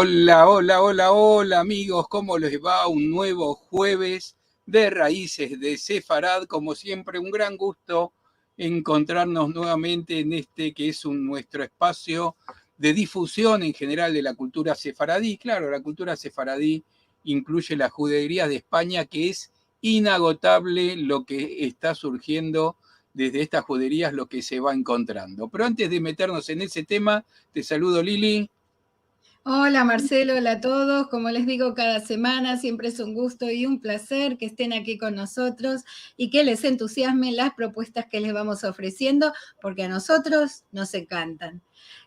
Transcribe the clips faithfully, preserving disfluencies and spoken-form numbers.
Hola, hola, hola, hola, amigos, ¿cómo les va? Un nuevo jueves de Raíces de Sefarad. Como siempre, un gran gusto encontrarnos nuevamente en este que es un, nuestro espacio de difusión en general de la cultura sefaradí. Claro, la cultura sefaradí incluye las juderías de España, que es inagotable lo que está surgiendo desde estas juderías, lo que se va encontrando. Pero antes de meternos en ese tema, te saludo, Lili. Hola, Marcelo, hola a todos. Como les digo cada semana, siempre es un gusto y un placer que estén aquí con nosotros y que les entusiasmen las propuestas que les vamos ofreciendo, porque a nosotros nos encantan.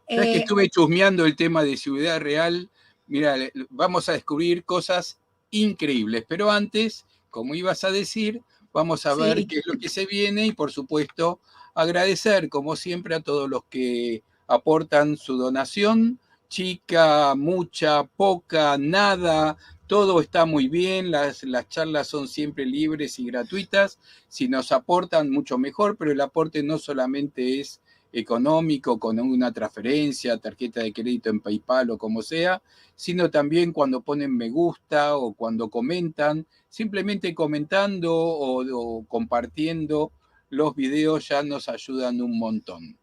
Sabes que eh, estuve chusmeando el tema de Ciudad Real. Mira, vamos a descubrir cosas increíbles, pero antes, como ibas a decir, vamos a ver qué es lo que se viene y, por supuesto, agradecer, como siempre, a todos los que aportan su donación, chica, mucha, poca, nada, todo está muy bien, las, las charlas son siempre libres y gratuitas. Si nos aportan, mucho mejor, pero el aporte no solamente es económico, con una transferencia, tarjeta de crédito en PayPal o como sea, sino también cuando ponen me gusta o cuando comentan, simplemente comentando o, o compartiendo los videos ya nos ayudan un montón.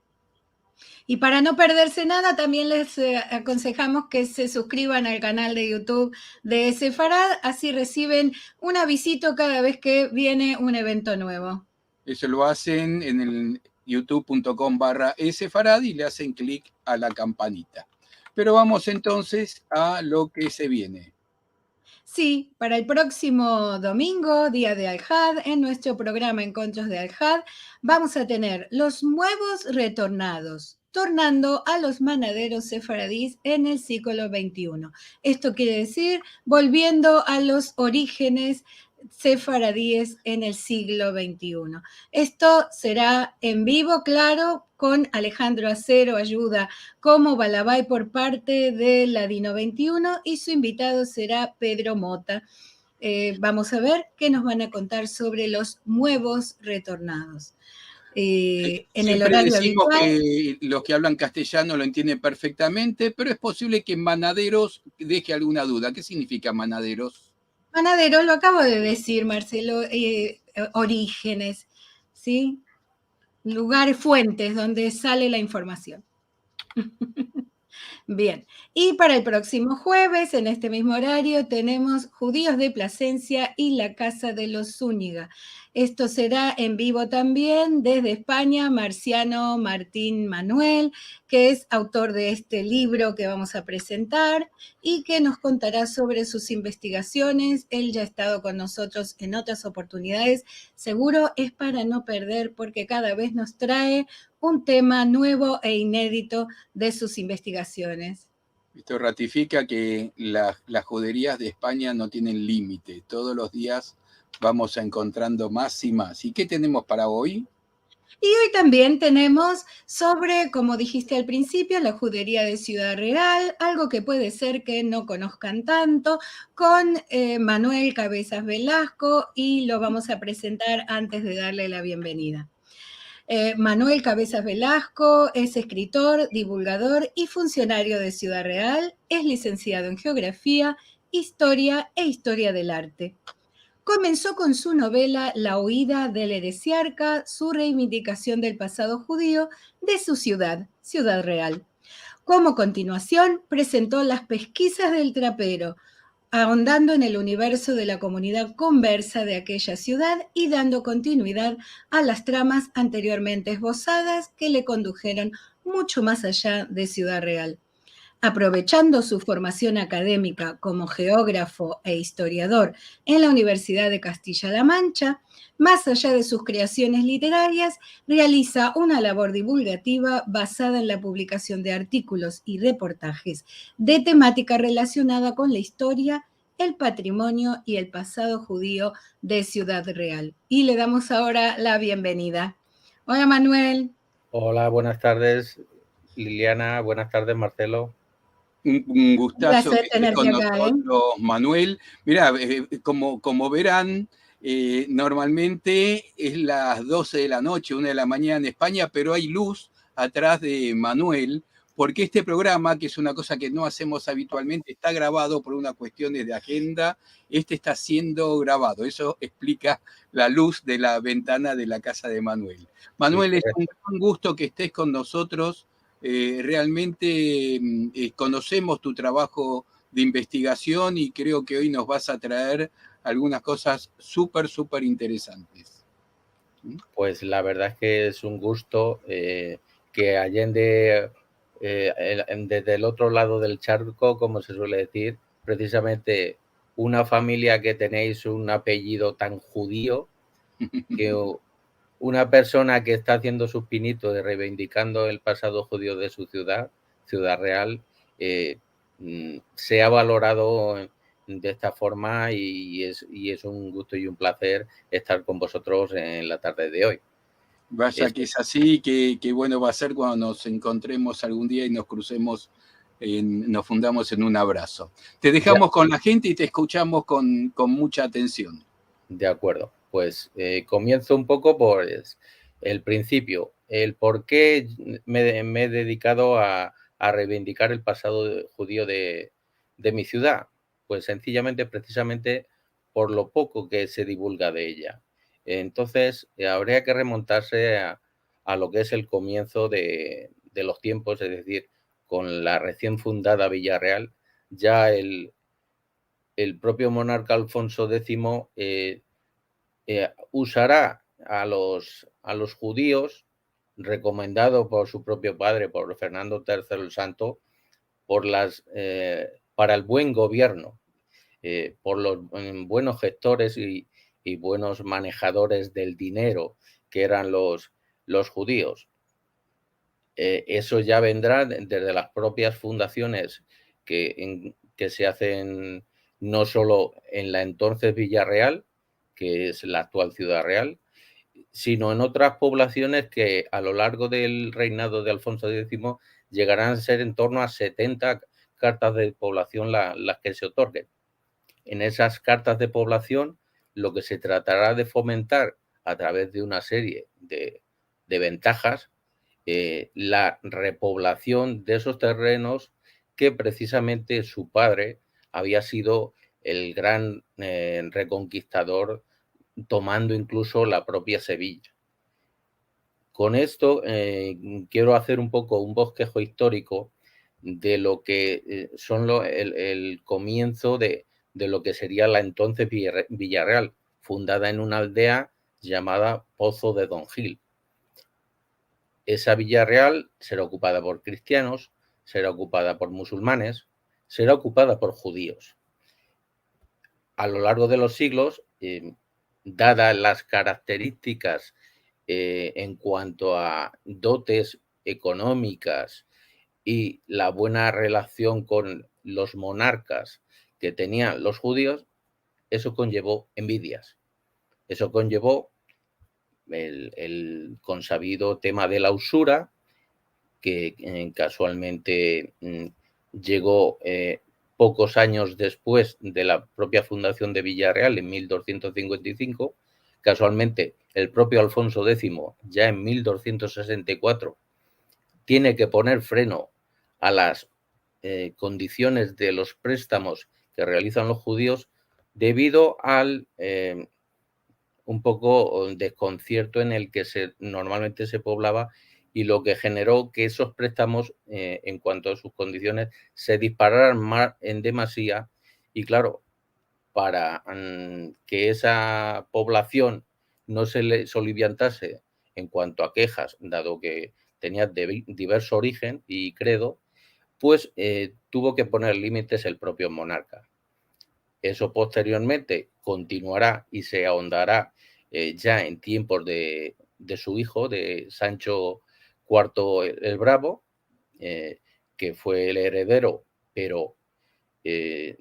Y para no perderse nada, también les eh, aconsejamos que se suscriban al canal de YouTube de Sefarad, así reciben un avisito cada vez que viene un evento nuevo. Eso lo hacen en el youtube punto com barra sefarad y le hacen clic a la campanita. Pero vamos entonces a lo que se viene. Sí, para el próximo domingo, día de Alhad, en nuestro programa Encuentros de Alhad, vamos a tener los nuevos retornados, tornando a los manaderos sefaradíes en el siglo veintiuno. Esto quiere decir, volviendo a los orígenes sefaradíes en el siglo veintiuno. Esto será en vivo, claro, con Alejandro Acero Ayuda como balabay por parte de Ladino veintiuno y su invitado será Pedro Mota. Eh, vamos a ver qué nos van a contar sobre los nuevos retornados. Eh, en el horario habitual. Que los que hablan castellano lo entienden perfectamente, pero es posible que manaderos deje alguna duda. ¿Qué significa manaderos? Manaderos, lo acabo de decir, Marcelo, eh, orígenes, ¿sí? Lugares, fuentes donde sale la información. Bien, y para el próximo jueves, en este mismo horario, tenemos Judíos de Plasencia y la Casa de los Zúñiga. Esto será en vivo también desde España, Marciano Martín Manuel, que es autor de este libro que vamos a presentar y que nos contará sobre sus investigaciones. Él ya ha estado con nosotros en otras oportunidades. Seguro es para no perder porque cada vez nos trae un tema nuevo e inédito de sus investigaciones. Esto ratifica que la, las juderías de España no tienen límite. Todos los días vamos encontrando más y más. ¿Y qué tenemos para hoy? Y hoy también tenemos sobre, como dijiste al principio, la judería de Ciudad Real, algo que puede ser que no conozcan tanto, con eh, Manuel Cabezas Velasco, y lo vamos a presentar antes de darle la bienvenida. Eh, Manuel Cabezas Velasco es escritor, divulgador y funcionario de Ciudad Real. Es licenciado en Geografía, Historia e Historia del Arte. Comenzó con su novela La huida del heresiarca, su reivindicación del pasado judío de su ciudad, Ciudad Real. Como continuación, presentó Las pesquisas del trapero, ahondando en el universo de la comunidad conversa de aquella ciudad y dando continuidad a las tramas anteriormente esbozadas que le condujeron mucho más allá de Ciudad Real. Aprovechando su formación académica como geógrafo e historiador en la Universidad de Castilla-La Mancha, más allá de sus creaciones literarias, realiza una labor divulgativa basada en la publicación de artículos y reportajes de temática relacionada con la historia, el patrimonio y el pasado judío de Ciudad Real. Y le damos ahora la bienvenida. Hola, Manuel. Hola, buenas tardes, Liliana. Buenas tardes, Marcelo. Un, un gustazo que estés con nosotros, Manuel. Mira, eh, como, como verán, eh, normalmente es las doce de la noche, una de la mañana en España, pero hay luz atrás de Manuel porque este programa, que es una cosa que no hacemos habitualmente, está grabado por unas cuestiones de agenda, este está siendo grabado. Eso explica la luz de la ventana de la casa de Manuel. Manuel, es un gran gusto que estés con nosotros. Eh, realmente, mm, eh, conocemos tu trabajo de investigación y creo que hoy nos vas a traer algunas cosas súper, súper interesantes. Pues la verdad es que es un gusto, eh, que allende, eh, el, en, desde el otro lado del charco, como se suele decir, precisamente una familia que tenéis un apellido tan judío, que u-, una persona que está haciendo sus pinitos de reivindicando el pasado judío de su ciudad, Ciudad Real, eh, mm, sea valorado de esta forma y, y es, y es un gusto y un placer estar con vosotros en la tarde de hoy. Vaya que es así, que, que bueno va a ser cuando nos encontremos algún día y nos crucemos, en, nos fundamos en un abrazo. Te dejamos con la gente y te escuchamos con, con mucha atención. De acuerdo. Pues, eh, comienzo un poco por es-, el principio, el por qué me, me he dedicado a, a reivindicar el pasado de, judío de, de mi ciudad. Pues sencillamente, precisamente por lo poco que se divulga de ella. Entonces, eh, habría que remontarse a, a lo que es el comienzo de, de los tiempos, es decir, con la recién fundada Villarreal, ya el, el propio monarca Alfonso décimo, eh, eh, usará a los, a los judíos, recomendado por su propio padre, por Fernando tercero el Santo, por las, eh, para el buen gobierno, eh, por los, mm, buenos gestores y, y buenos manejadores del dinero que eran los, los judíos. Eh, eso ya vendrá de, desde las propias fundaciones que, en, que se hacen no solo en la entonces Villarreal, que es la actual Ciudad Real, sino en otras poblaciones que a lo largo del reinado de Alfonso décimo llegarán a ser en torno a setenta cartas de población la, las que se otorguen. En esas cartas de población, lo que se tratará de fomentar a través de una serie de, de ventajas, eh, la repoblación de esos terrenos que precisamente su padre había sido el gran, eh, reconquistador, tomando incluso la propia Sevilla. Con esto, eh, quiero hacer un poco un bosquejo histórico de lo que, eh, son lo, el, el comienzo de, de lo que sería la entonces Villarre-, Villarreal, fundada en una aldea llamada Pozo de Don Gil. Esa Villarreal será ocupada por cristianos, será ocupada por musulmanes, será ocupada por judíos. A lo largo de los siglos, eh, dadas las características, eh, en cuanto a dotes económicas y la buena relación con los monarcas que tenían los judíos, eso conllevó envidias. Eso conllevó el, el consabido tema de la usura, que, eh, casualmente, mm, llegó, eh, pocos años después de la propia fundación de Villarreal, en mil doscientos cincuenta y cinco. Casualmente, el propio Alfonso décimo, ya en mil doscientos sesenta y cuatro, tiene que poner freno a las, eh, condiciones de los préstamos que realizan los judíos debido al, eh, un poco desconcierto en el que se, normalmente se poblaba y lo que generó que esos préstamos, eh, en cuanto a sus condiciones, se dispararan más en demasía. Y claro, para, mm, que esa población no se le soliviantase en cuanto a quejas, dado que tenía de-, diverso origen y credo, pues, eh, tuvo que poner límites el propio monarca. Eso posteriormente continuará y se ahondará, eh, ya en tiempos de, de su hijo, de Sancho cuarto el, el Bravo, eh, que fue el heredero, pero, eh,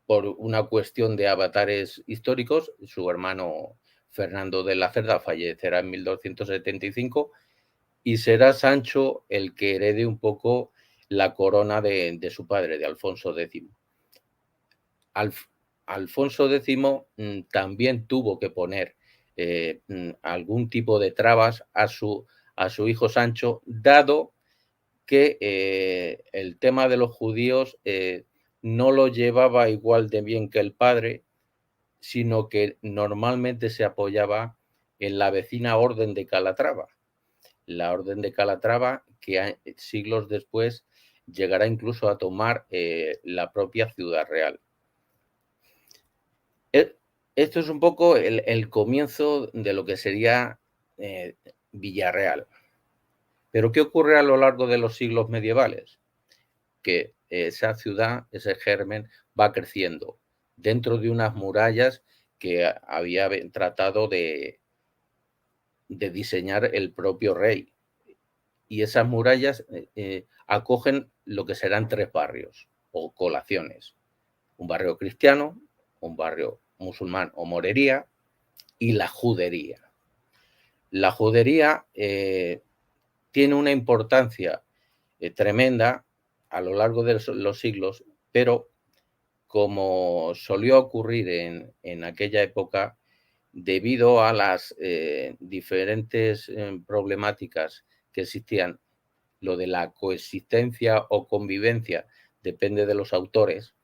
por una cuestión de avatares históricos, su hermano Fernando de la Cerda fallecerá en mil doscientos setenta y cinco y será Sancho el que herede un poco la corona de, de su padre, de Alfonso décimo. Alf-, Alfonso décimo, mm, también tuvo que poner, eh, mm, algún tipo de trabas a su, a su hijo Sancho, dado que eh, el tema de los judíos eh, no lo llevaba igual de bien que el padre, sino que normalmente se apoyaba en la vecina orden de Calatrava. La orden de Calatrava, que siglos después llegará incluso a tomar eh, la propia Ciudad Real. E, esto es un poco el, el comienzo de lo que sería eh, Villarreal. Pero ¿qué ocurre a lo largo de los siglos medievales? Que esa ciudad, ese germen, va creciendo dentro de unas murallas que había tratado de, de diseñar el propio rey. Y esas murallas eh, eh, acogen lo que serán tres barrios o colaciones. Un barrio cristiano, un barrio musulmán o morería y la judería. La judería eh, tiene una importancia eh, tremenda a lo largo de los siglos, pero como solía ocurrir en, en aquella época, debido a las eh, diferentes eh, problemáticas que existían, lo de la coexistencia o convivencia depende de los autores,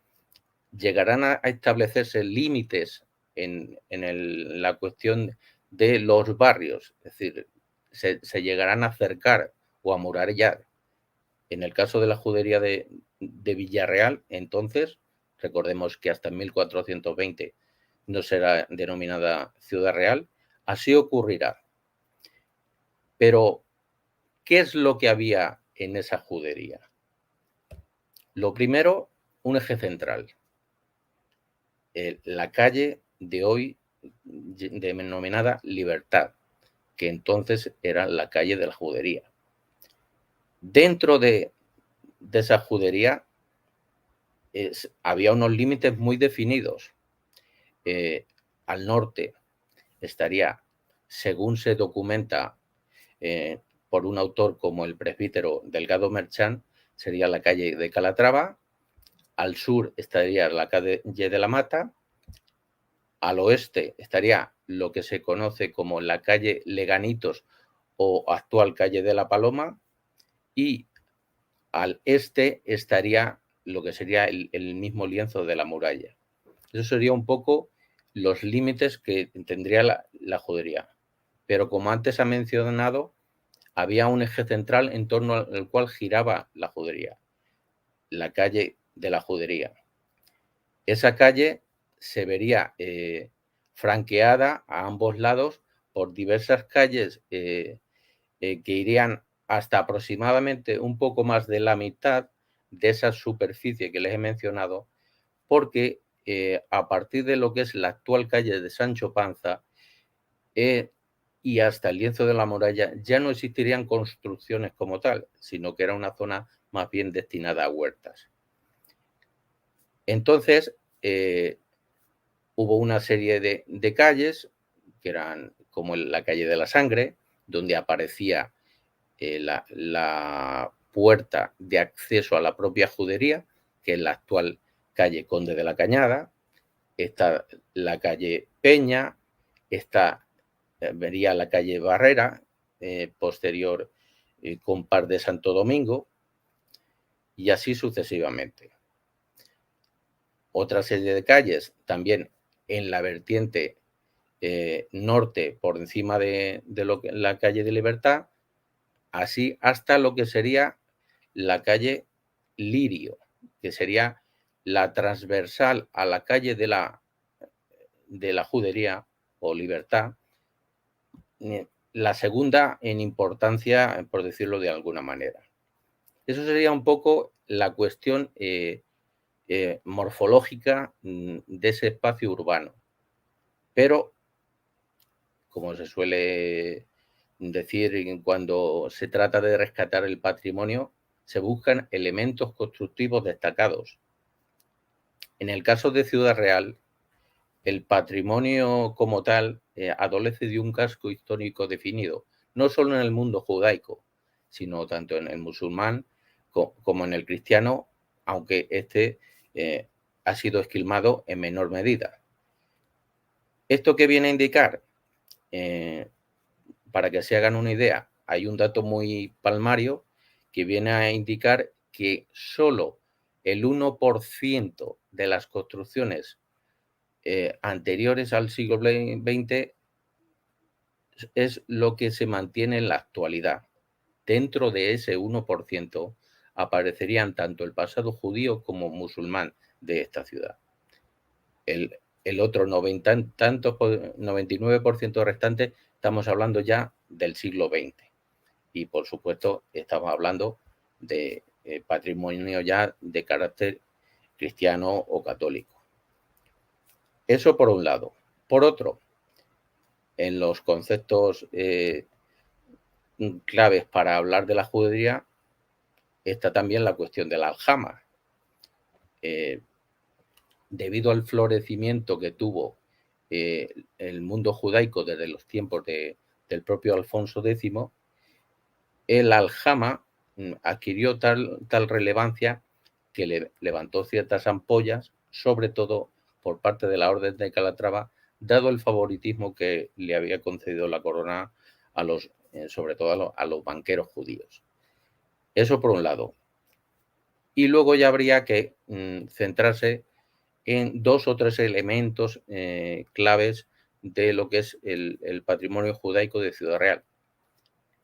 llegarán a establecerse límites en, en el, la cuestión de los barrios, es decir, se, se llegarán a acercar o a amurallar. En el caso de la judería de, de Villarreal, entonces, recordemos que hasta mil cuatrocientos veinte no será denominada Ciudad Real, así ocurrirá. Pero, ¿qué es lo que había en esa judería? Lo primero, un eje central. Eh, la calle de hoy denominada Libertad, que entonces era la calle de la judería. Dentro de, de esa judería es, había unos límites muy definidos. Eh, al norte estaría, según se documenta eh, por un autor como el presbítero Delgado Merchán, sería la calle de Calatrava, al sur estaría la calle de la Mata, al oeste estaría lo que se conoce como la calle Leganitos o actual calle de la Paloma, y al este estaría lo que sería el, el mismo lienzo de la muralla. Eso sería un poco los límites que tendría la, la judería. Pero como antes ha mencionado, había un eje central en torno al cual giraba la judería, la calle de la judería. Esa calle se vería eh, franqueada a ambos lados por diversas calles eh, eh, que irían hasta aproximadamente un poco más de la mitad de esa superficie que les he mencionado, porque eh, a partir de lo que es la actual calle de Sancho Panza, eh, y hasta el lienzo de la muralla ya no existirían construcciones como tal, sino que era una zona más bien destinada a huertas. Entonces, eh, hubo una serie de, de calles, que eran como la calle de la Sangre, donde aparecía eh, la, la, puerta de acceso a la propia judería, que es la actual calle Conde de la Cañada, está la calle Peña, está eh, vería la calle Barrera, eh, posterior eh, Compar de Santo Domingo, y así sucesivamente. Otra serie de calles también en la vertiente eh, norte, por encima de, de lo que, la calle de Libertad, así hasta lo que sería la calle Lirio, que sería la transversal a la calle de la, de la Judería o Libertad, eh, la segunda en importancia, por decirlo de alguna manera. Eso sería un poco la cuestión eh, eh, morfológica mm, de ese espacio urbano. Pero, como se suele decir cuando se trata de rescatar el patrimonio, se buscan elementos constructivos destacados. En el caso de Ciudad Real, el patrimonio como tal eh, adolece de un casco histórico definido, no solo en el mundo judaico, sino tanto en el musulmán co como en el cristiano, aunque este eh, ha sido esquilmado en menor medida. ¿Esto qué viene a indicar? Eh, para que se hagan una idea, hay un dato muy palmario, que viene a indicar que solo el uno por ciento de las construcciones, eh, anteriores al siglo veinte es lo que se mantiene en la actualidad. Dentro de ese uno por ciento aparecerían tanto el pasado judío como musulmán de esta ciudad. El, el otro noventa y tantos por, noventa y nueve por ciento restante, estamos hablando ya del siglo veinte. Y, por supuesto, estamos hablando de, eh, patrimonio ya de carácter cristiano o católico. Eso por un lado. Por otro, en los conceptos, eh, claves para hablar de la judería está también la cuestión de la aljama. Eh, debido al florecimiento que tuvo, eh, el mundo judaico desde los tiempos de, del propio Alfonso décimo, el aljama, mm, adquirió tal, tal relevancia que le levantó ciertas ampollas, sobre todo por parte de la Orden de Calatrava, dado el favoritismo que le había concedido la corona a los, eh, sobre todo a lo-, a los banqueros judíos. Eso por un lado. Y luego ya habría que, mm, centrarse en dos o tres elementos, eh, claves de lo que es el, el patrimonio judaico de Ciudad Real,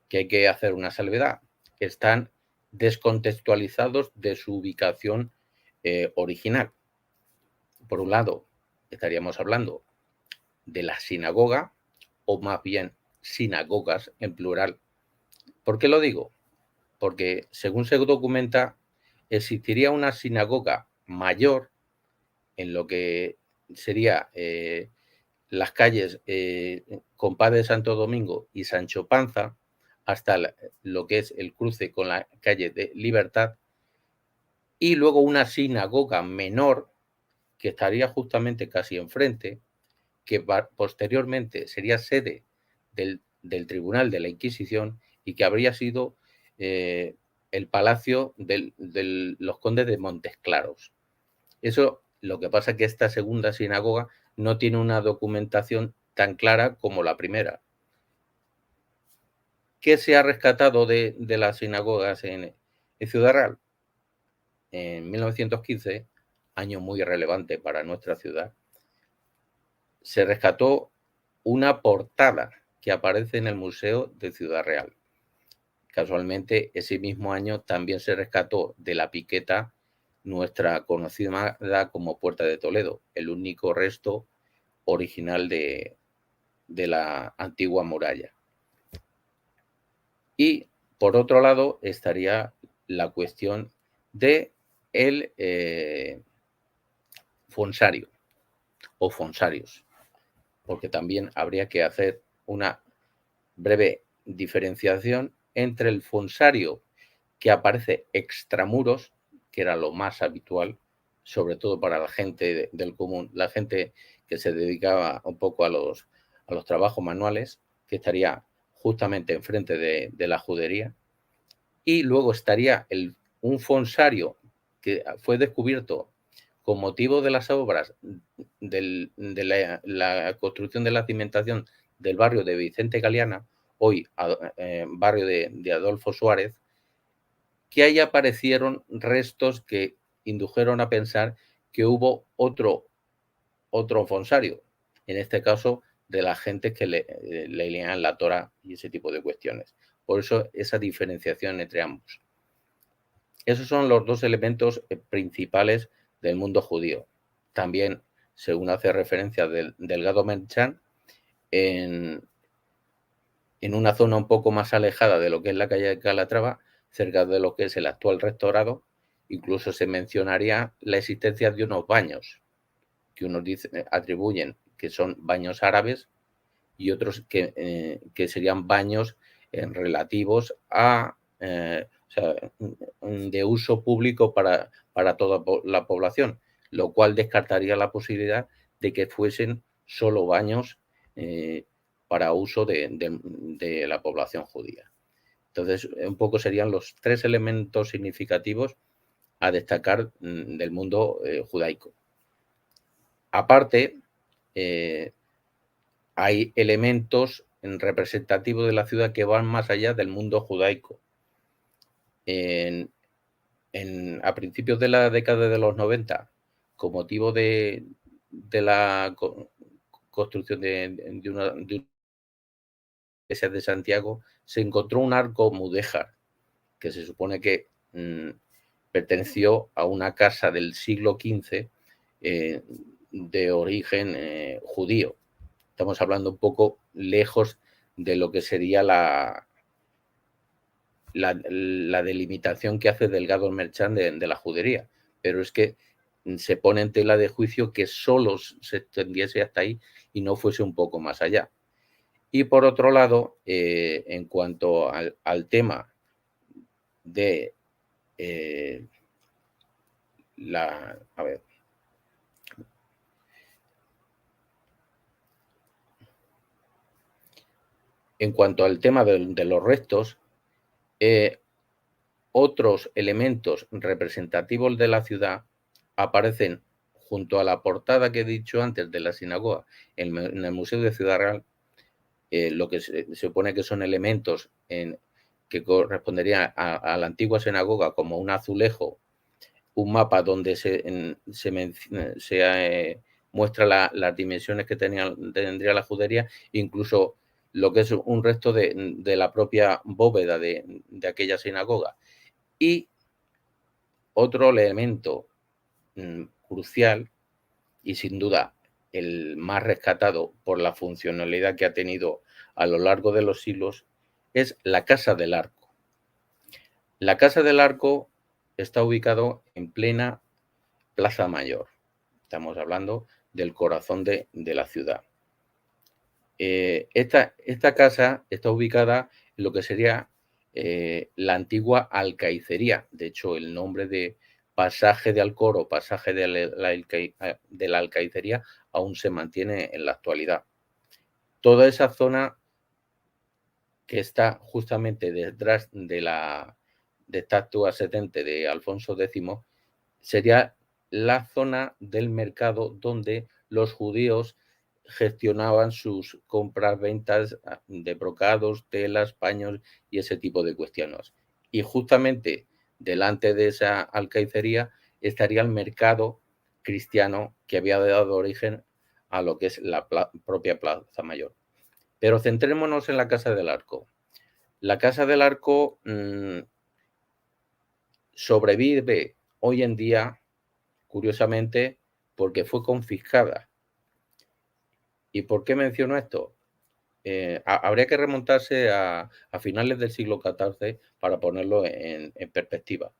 que hay que hacer una salvedad. Están descontextualizados de su ubicación, eh, original. Por un lado, estaríamos hablando de la sinagoga, o más bien sinagogas en plural. ¿Por qué lo digo? Porque, según se documenta, existiría una sinagoga mayor en lo que sería, eh, las calles, eh, compadre de Santo Domingo y Sancho Panza, hasta la, lo que es el cruce con la calle de Libertad, y luego una sinagoga menor que estaría justamente casi enfrente, que va, posteriormente sería sede del, del Tribunal de la Inquisición y que habría sido, eh, el palacio del, del, los condes de Montes Claros. Eso, lo que pasa que esta segunda sinagoga no tiene una documentación tan clara como la primera. ¿Qué se ha rescatado de, de las sinagogas en, en Ciudad Real? En mil novecientos quince, año muy relevante para nuestra ciudad, se rescató una portada que aparece en el Museo de Ciudad Real. Casualmente, ese mismo año también se rescató de la piqueta nuestra conocida como Puerta de Toledo, el único resto original de, de la antigua muralla. Y, por otro lado, estaría la cuestión de el, eh, fonsario o fonsarios, porque también habría que hacer una breve diferenciación entre el fonsario que aparece extramuros, que era lo más habitual, sobre todo para la gente de, del común, la gente que se dedicaba un poco a los, a los trabajos manuales, que estaría justamente enfrente de, de la judería, y luego estaría el, un fonsario que fue descubierto con motivo de las obras del, de la, la construcción de la cimentación del barrio de Vicente Galeana, hoy, a-, eh, barrio de, de Adolfo Suárez, que ahí aparecieron restos que indujeron a pensar que hubo otro, otro fonsario, en este caso de la gente que le, eh, le leían la Torá y ese tipo de cuestiones. Por eso esa diferenciación entre ambos. Esos son los dos elementos, eh, principales del mundo judío. También, según hace referencia del, Delgado Merchant, en, en una zona un poco más alejada de lo que es la calle de Calatrava, cerca de lo que es el actual rectorado, incluso se mencionaría la existencia de unos baños que unos dice, atribuyen que son baños árabes y otros que, eh, que serían baños, eh, relativos a, eh, o sea, de uso público para, para toda po-, la población, lo cual descartaría la posibilidad de que fuesen solo baños, eh, para uso de, de, de la población judía. Entonces, un poco serían los tres elementos significativos a destacar, mm, del mundo, eh, judaico. Aparte, eh, hay elementos representativos de la ciudad que van más allá del mundo judaico. en, en, a principios de la dekada de los noventa, kon motivo de, de la ko-, konstruksion de, de una, de una iglesia de Santiago, se enkontro un arko mudéjar, ke se supone ke, mm, pertenesio a una kaza del siglo kinze, eh, de orijen, eh, djudio. Estamos avlando un poko lejos de lo ke seria la, la, la delimitasion ke aze Delgado Merchant de, de la djuderia, pero es ke se pone en tela de djuisio ke solo se estendiese asta ayi i no fuese un poko mas aya. I por otro lado, eh, en kuanto al, al tema de, eh, la, a ver, en kuanto al tema de, de los restos, eh, otros elementos representativos de la ciudad aparecen junto a la portada ke he dicho antes de la sinagoga, en, en el Museo de Ciudad Real, eh, lo ke se, se supone ke son elementos en, ke korresponderia a, a la antigua sinagoga, komo un azulejo, un mapa donde se, en, se men-, se, eh, muestra la, las dimensiones ke tenia, tendria la djuderia, inkluso lo ke es un resto de, de la propia boveda de, de akeya sinagoga. I otro elemento, mm, krusial i, sin duda, el mas reskatado por la funsionalidad ke ha tenido a lo largo de los siglos, es la Kaza del Arko. La Kaza del Arko esta uvikado en plena Plaza Mayor. Estamos avlando del korazon de, de la siudad. Eh, esta, esta kaza esta uvikada en lo ke seria, eh, la antigua Alkaizeria. De echo, el nombre de pasaje de Alcor o pasaje de la, la Alkai-, eh, de la Alkaizeria aun se mantiene en la aktualidad. Toda esa zona ke esta justamente detras de la, de estatua sedente de Alfonso dezimo, seria la zona del merkado donde los djudios jestionavan sus kompras, ventas, a, de brokados, telas, panyos i ese tipo de kuestiones. I justamente delante de esa Alkaizeria estaria el merkado kristiano ke avia dado orijen a lo ke es la pla-, propia Plaza Mayor. Pero zentremonos en la Kaza del Arko. La Kaza del Arko, mm, sovrevive oy en dia, kuriozamente, porke fue konfiskada. I por ke mensiono esto? Eh, a-, avria ke remontarse a, a finales del siglo katorze para ponerlo en, en perspektiva.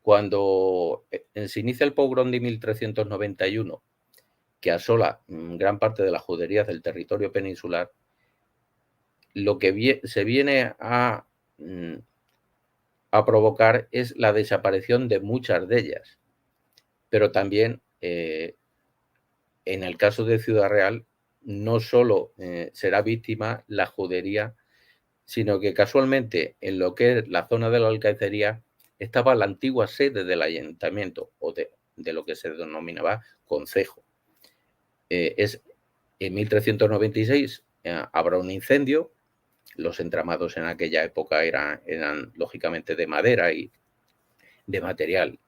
Kuando, eh, se inicia el pogrom de mil tresientos noventa i uno, ke asola, mm, gran parte de las djuderias del territorio peninsular, lo ke vie-, se viene a, mm, a provokar es la desaparesion de muchas de eyas. Pero tambien, eh, en el kaso de Ciudad Real, no solo, eh, sera viktima la djuderia, sino ke kazualmente en lo ke es la zona de la Alkaizeria estava la antigua sede del ayuntamiento o de, de lo ke se denominava konsejo. Eh, es en mil tresientos noventa i seis, eh, avra un insendio. Los entramados en akeya epoka eran, eran lojikamente de madera i de material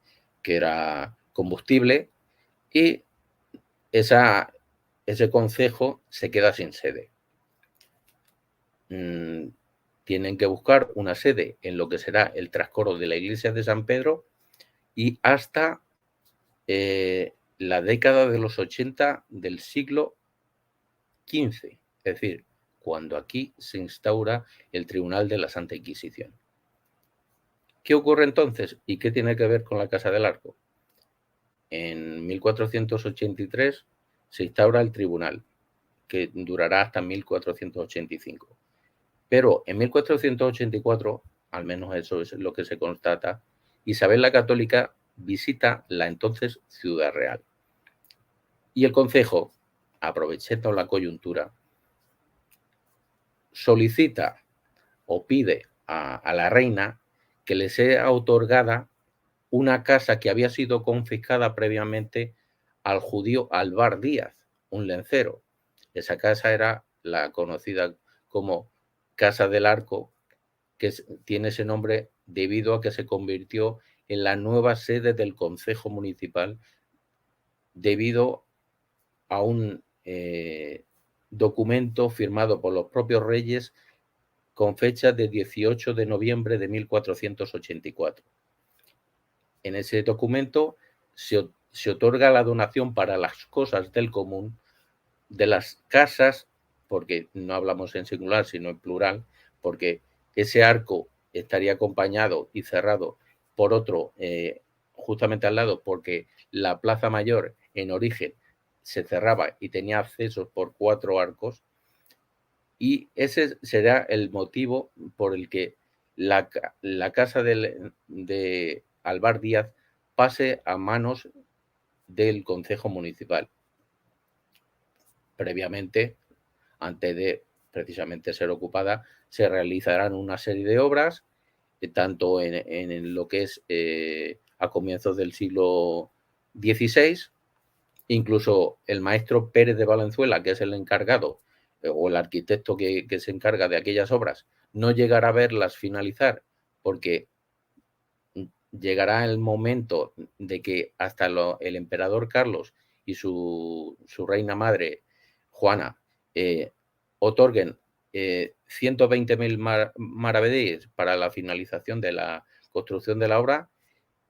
ke era konbustivle, i esa, ese konsejo se keda sin sede. Mm, tienen ke buskar una sede en lo ke sera el traskoro de la iglesia de San Pedro i asta, eh, la dekada de los ochenta del siglo kinze, es dizir, kuando aki se instaura el Tribunal de la Santa Inkisizion. Ke okurre entonses i ke tiene ke ver kon la Kaza del Arko? En mil kuatrosientos ochenta i tres se instaura el tribunal, ke durara asta mil kuatrosientos ochenta i sinko. Pero en mil kuatrosientos ochenta i kuatro, al menos eso es lo ke se konstata, Isabel la Katolika vizita la entonses Ciudad Real. I el konsejo, aprovechando la koyuntura, solisita o pide a, a la reina ke le sea otorgada una kaza ke avia sido konfiskada previamente al djudio Alvar Díaz, un lenzero. Esa kaza era la konosida komo Kaza del Arko, ke es, tiene ese nombre debido a que se convirtió en la nueva sede del Concejo Municipal, debido a un, eh, documento firmado por los propios reyes con fecha de dieciocho de noviembre de mil cuatrocientos ochenta y cuatro. En ese documento se o-, se otorga la donación para las cosas del común de las casas, porque no hablamos en singular, sino en plural, porque ese arco estaría acompañado y cerrado por otro, eh, justamente al lado, porque la plaza mayor en origen se cerraba y tenía accesos por cuatro arcos, y ese será el motivo por el que la ca-, la casa del, de Alvar Díaz pase a manos del Concejo Municipal. Previamente, antes de precisamente ser ocupada, se realizarán una serie de obras, eh, tanto en, en lo que es, eh, a comienzos del siglo dieciséis, incluso el maestro Pérez de Valenzuela, que es el encargado, eh, o el arquitecto que, que se encarga de aquellas obras, no llegará a verlas finalizar, porque llegará el momento de que hasta lo, el emperador Carlos y su, su reina madre, Juana, eh, otorguen, eh, ciento veinte mil mar-, maravedíes para la finalización de la construcción de la obra,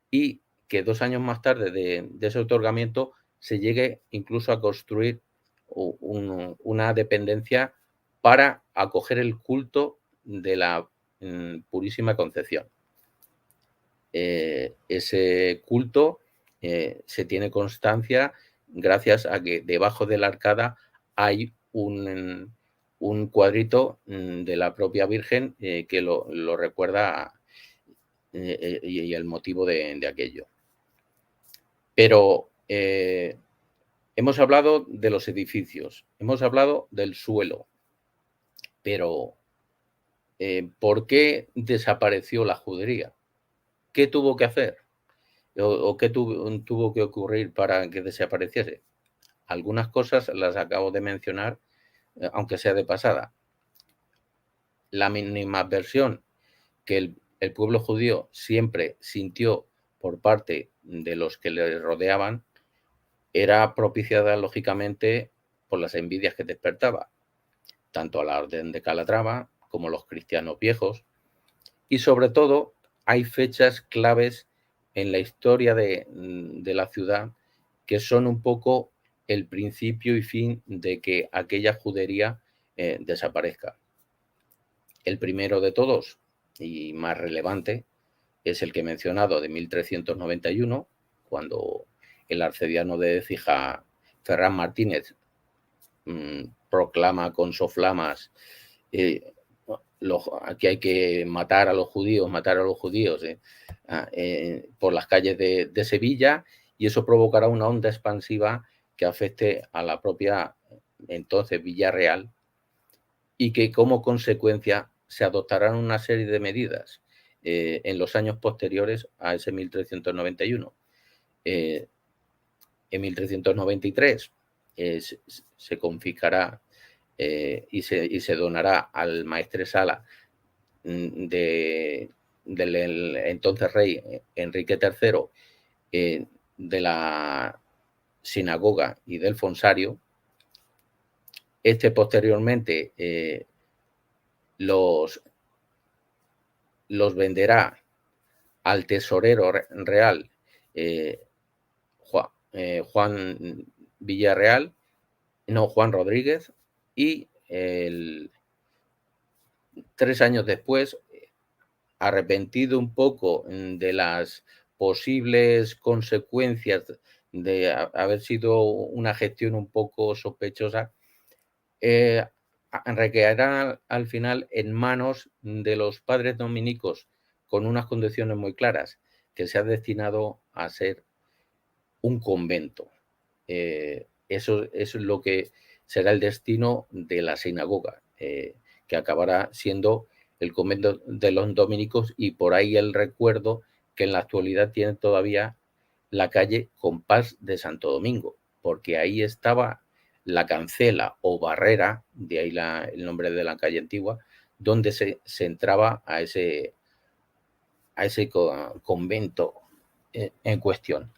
y que dos años más tarde de, de ese otorgamiento se llegue incluso a construir u-, un, una dependencia para acoger el culto de la, mm, Purísima Concepción. Eh, ese culto, eh, se tiene constancia gracias a que debajo de la arcada hay un, un cuadrito, mm, de la propia Virgen, eh, que lo, lo recuerda, eh, eh, y, y el motivo de, de aquello. Pero, eh, hemos hablado de los edificios, hemos hablado del suelo, pero, eh, ¿por qué desapareció la judería? ¿Qué tuvo que hacer? ¿O, o qué tuvo, tuvo que ocurrir para que desapareciese? Algunas cosas las acabo de mencionar, eh, aunque sea de pasada. La animadversión que el, el pueblo judío siempre sintió por parte de los que le rodeaban era propiciada, lógicamente, por las envidias que despertaba, tanto a la orden de Calatrava como los cristianos viejos. Y sobre todo, hay fechas claves en la historia de, de la ciudad que son un poco el principio y fin de que aquella judería, eh, desaparezca. El primero de todos, y más relevante, es el que he mencionado de mil trescientos noventa y uno, cuando el arcediano de Écija, Ferrán Martínez, mm, proclama con soflamas, eh, lo-, que hay que matar a los judíos, matar a los judíos, eh, a, eh, por las calles de, de Sevilla, y eso provocará una onda expansiva que afecte a la propia, entonces, Villa Real, y que como consecuencia se adoptarán una serie de medidas, eh, en los años posteriores a ese mil trescientos noventa y uno. Eh, en mil trescientos noventa y tres, eh, se, se confiscará, eh, y se, y se donará al maestresala, mm, de, del, el entonces rey, eh, Enrique tercero, eh, de la sinagoga y del fonsario. Este posteriormente, eh, los, los venderá al tesorero re-, real, eh, Jua-, eh, Juan Villarreal, no, Juan Rodríguez, y el, tres años después, arrepentido un poco, mm, de las posibles consecuencias de ha-, haber sido una gestión un poco sospechosa, eh, a-, recaerá al final en manos de los padres dominicos con unas condiciones muy claras, que se ha destinado a ser un convento. Eh, eso, eso es lo que será el destino de la sinagoga, eh, que acabará siendo el convento de los dominicos, y por ahí el recuerdo que en la actualidad tiene todavía la calle Compás de Santo Domingo, porque ahí estaba la cancela o barrera, de ahí la, el nombre de la calle antigua, donde se, se entraba a ese, a ese co-, convento, eh, en kuestion.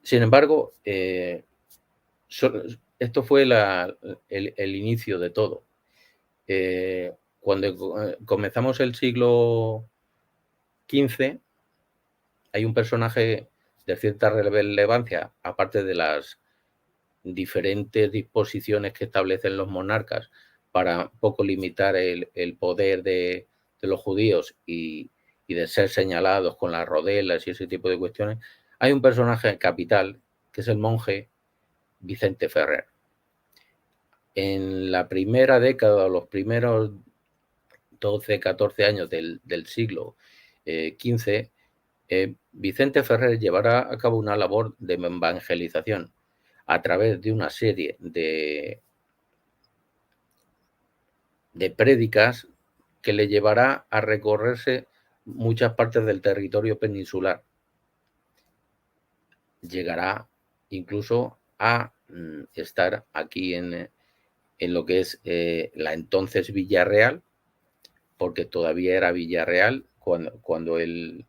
Sin embargo, eh, so-, esto fue la, el, el inisio de todo. Eh, kuando co-, komenzamos el siglo kinze, ay un personaje de sierta relevansia, aparte de las diferentes disposiziones ke establesen los monarkas para un poko limitar el, el poder de, de los djudios i, i de ser senyalados kon las rodelas i ese tipo de kuestiones, ay un personaje kapital, ke es el monje Vicente Ferrer. En la primera dekada o los primeros doze, katorze anyos del, del siglo, eh, kinze, eh, Vicente Ferrer yevara a kavo una lavor de evanjelizasion a traves de una serie de, de predikas ke le yevara a rekorrerse munchas partes del territorio peninsular. Yegara inkluso a, mm, estar aki en, en lo ke es, eh, la entonses Villarreal, porke todavia era Villarreal kuando, kuando el,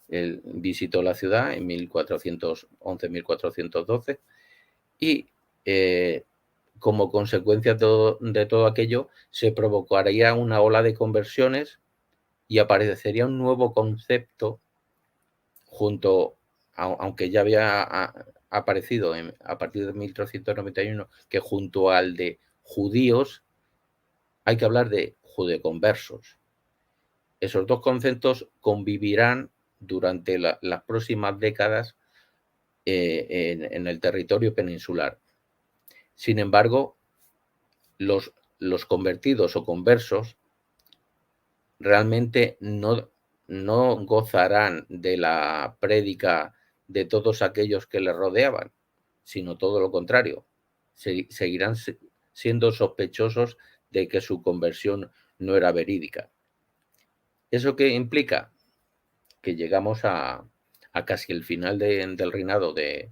el vizito la sivdad en mil kuatrosientos onze, mil kuatrosientos doze, i, eh, komo konsekuensia de todo, de todo akello, se provokaria una ola de konversiones i apareceria un muevo konsepto junto, au-, aunke ya avia a-, aparesido en, a partir de mil tresientos noventa i uno, ke junto al de djudios, ay ke avlar de djudeokonversos. Esos dos konseptos konviviran durante la, las proksimas dekadas, eh, en, en el territorio peninsular. Sin embargo, los, los konvertidos o konversos realmente no, no gozaran de la predika de todos akellos ke le rodeavan, sino todo lo kontrario. Se-, seguiran se-, siendo sospechosos de ke su konversion no era veridika. Eso ke implika? Ke yegamos a, a kaji el final de, del reinado de,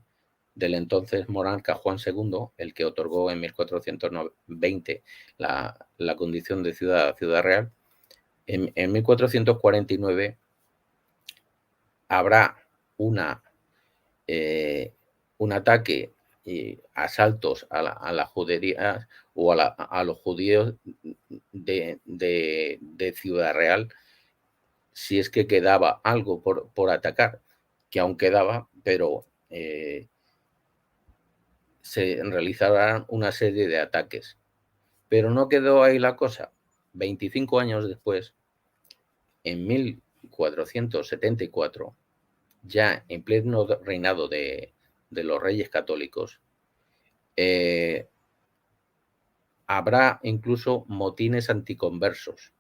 del entonses monarka Juan segundo, el ke otorgo en mil kuatrosientos vente la, la kondision de sivdad, Sivdad Real. En, en mil kuatrosientos kuarenta i nueve avra una, eh, un atake i asaltos a la, a la djuderia o a la, a los djudios de, de, de Sivdad Real, si es ke kedava algo por, por atakar, ke aun kedava, pero, eh, se realizaran una serie de atakes. Pero no kedo ayi la koza. Vente i sinko anyos despues, en mil kuatrosientos setenta i kuatro, ya en pleno reinado de, de los reyes katolikos, eh, avra inkluso motines antikonversos.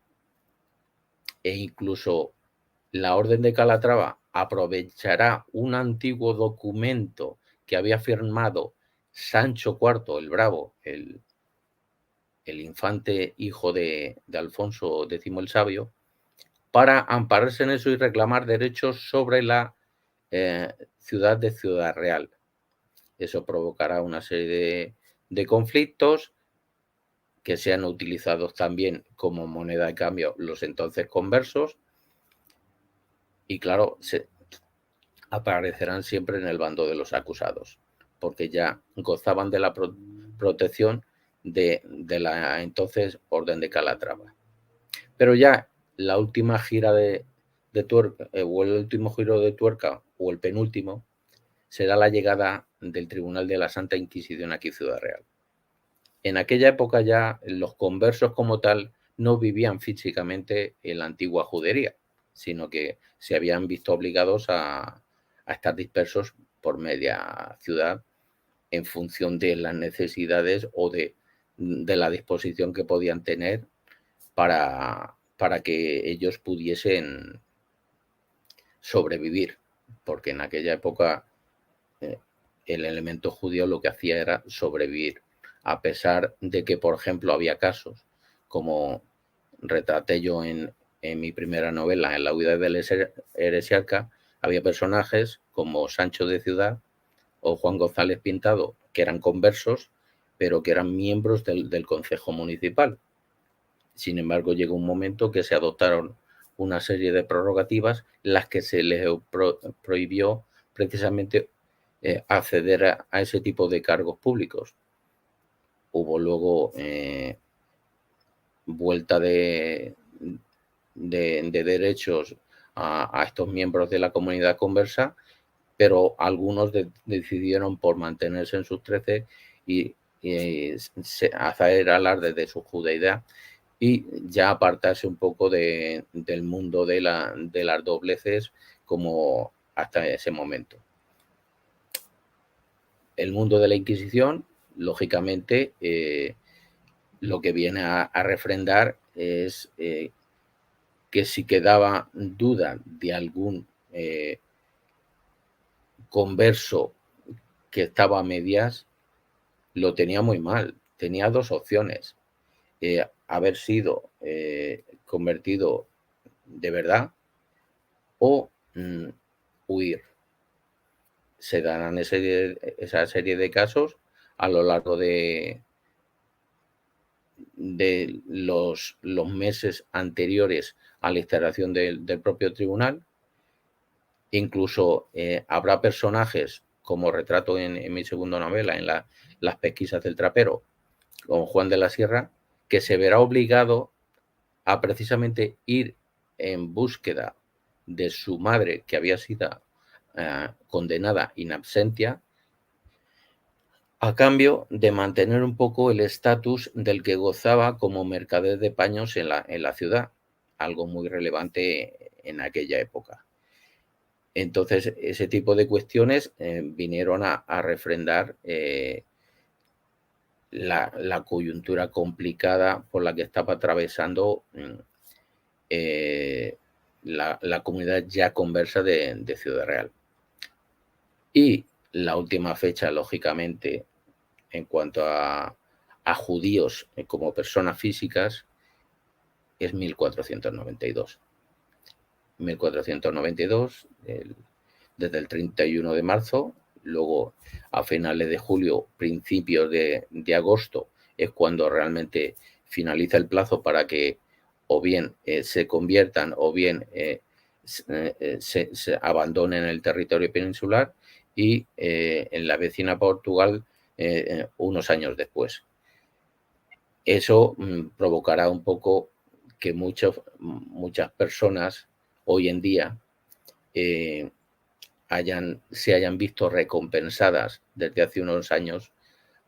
E inkluso la Orden de Kalatrava aprovechara un antiguo dokumento ke avia firmado Sancho kuarto, el Bravo, el, el infante ijo de, de Alfonso dezimo el Savio, para ampararse en eso i reklamar derechos sovre la, eh, sivdad de Sivdad Real. Eso provokara una serie de, de konfliktos ke sean utilizados tambien komo moneda de kambio los entonses konversos. I, klaro, se, apareceran siempre en el bando de los akusados, porke ya gozavan de la pro-, proteksion de, de la entonses Orden de Kalatrava. Pero ya la ultima jira de, de tuer-, eh, o el ultimo jiro de tuerka, o el penultimo, sera la yegada del Tribunal de la Santa Inkisizion aki Sivdad Real. En akeya epoka ya los konversos komo tal no bivian fizikamente en la antigua djuderia, sino ke se avian visto obligados a, a estar dispersos por media sivdad en funsion de las nesesidades o de, de la dispozision ke podian tener para, para ke eyos pudiesen sobrevivir, porke en akeya epoka, eh, el elemento djudio lo ke azia era sobrevivir, a pesar de ke, por enshemplo, avia kazos, komo retrate yo en, en mi primera novela, en La huida del ere-, eresiarca, avia personajes komo Sancho de Sivdad o Juan González Pintado, ke eran konversos, pero ke eran miembros del, del konsejo munisipal. Sin embargo, yego un momento ke se adoptaron una serie de prerrogativas, las que se les pro-, prohibió precisamente, eh, acceder a, a ese tipo de cargos públicos. Hubo luego, eh, vuelta de, de, de derechos a, a estos miembros de la comunidad conversa, pero algunos de-, decidieron por mantenerse en sus trece y, y se-, hacer alarde de su judeidad y ya apartarse un poco de, del mundo de la, de las dobleces como hasta ese momento. El mundo de la Inquisición, lógicamente, eh, lo que viene a, a refrendar es, eh, que si quedaba duda de algún, eh, converso que estaba a medias, lo tenía muy mal. Tenía dos opciones. Eh, haber sido, eh, convertido de verdad o, mm, huir. Se darán ese, esa serie de casos a lo largo de, de los, los meses anteriores a la instalación del, del propio tribunal. Incluso, eh, habrá personajes, como retrato en, en mi segunda novela, en la, Las pesquisas del trapero, como Juan de la Sierra, que se verá obligado a precisamente ir en búsqueda de su madre, que había sido, eh, condenada in absentia, a cambio de mantener un poco el estatus del que gozaba como mercader de paños en la, en la ciudad, algo muy relevante en aquella época. Entonces, ese tipo de cuestiones, eh, vinieron a, a refrendar, eh, la, la coyuntura complicada por la que estaba atravesando, mm, eh, la, la comunidad ya conversa de, de Ciudad Real. Y la última fecha, lógicamente, en cuanto a, a judíos, eh, como personas físicas, es mil cuatrocientos noventa y dos. Mil cuatrocientos noventa y dos, el, desde el treinta y uno de marzo, luego a finales de julio, principios de, de agosto, es cuando realmente finaliza el plazo para que o bien, eh, se conviertan o bien, eh, se, eh, eh, se, se abandonen el territorio peninsular y, eh, en la vecina Portugal, eh, eh, unos años después. Eso, mm, provocará un poco que muchos, muchas personas hoy en día, eh, hayan, se hayan visto recompensadas desde hace unos años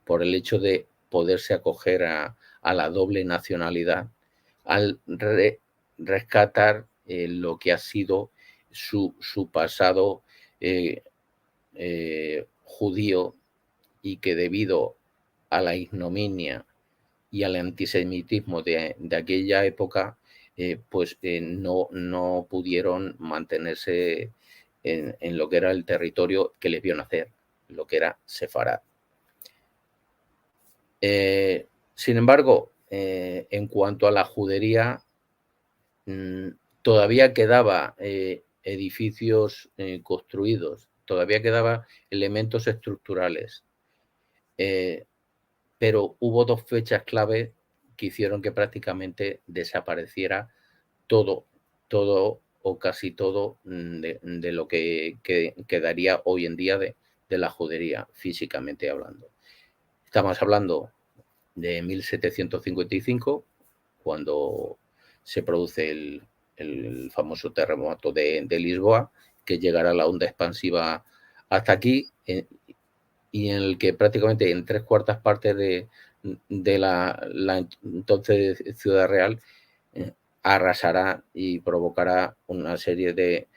por el hecho de poderse acoger a, a la doble nacionalidad al re-, rescatar, eh, lo que ha sido su, su pasado, eh, eh, judío, y que debido a la ignominia y al antisemitismo de, de aquella época, eh, pues, eh, no, no pudieron mantenerse en, en lo que era el territorio que les vio nacer, lo que era Sefarad. Eh, sin embargo, eh, en cuanto a la judería, mm, todavía quedaba, eh, edificios, eh, construidos, todavía quedaba elementos estructurales. Eh, pero hubo dos fechas clave que hicieron que prácticamente desapareciera todo, todo o casi todo, mm, de, de lo que, que quedaría hoy en día de, de la judería, físicamente hablando. Estamos hablando de mil setecientos cincuenta y cinco, cuando se produce el, el famoso terremoto de, de Lisboa, que llegará la onda expansiva hasta aquí, eh, y en el que prácticamente en tres cuartas partes de, de la, la entonces Ciudad Real, eh, arrasará y provocará una serie de,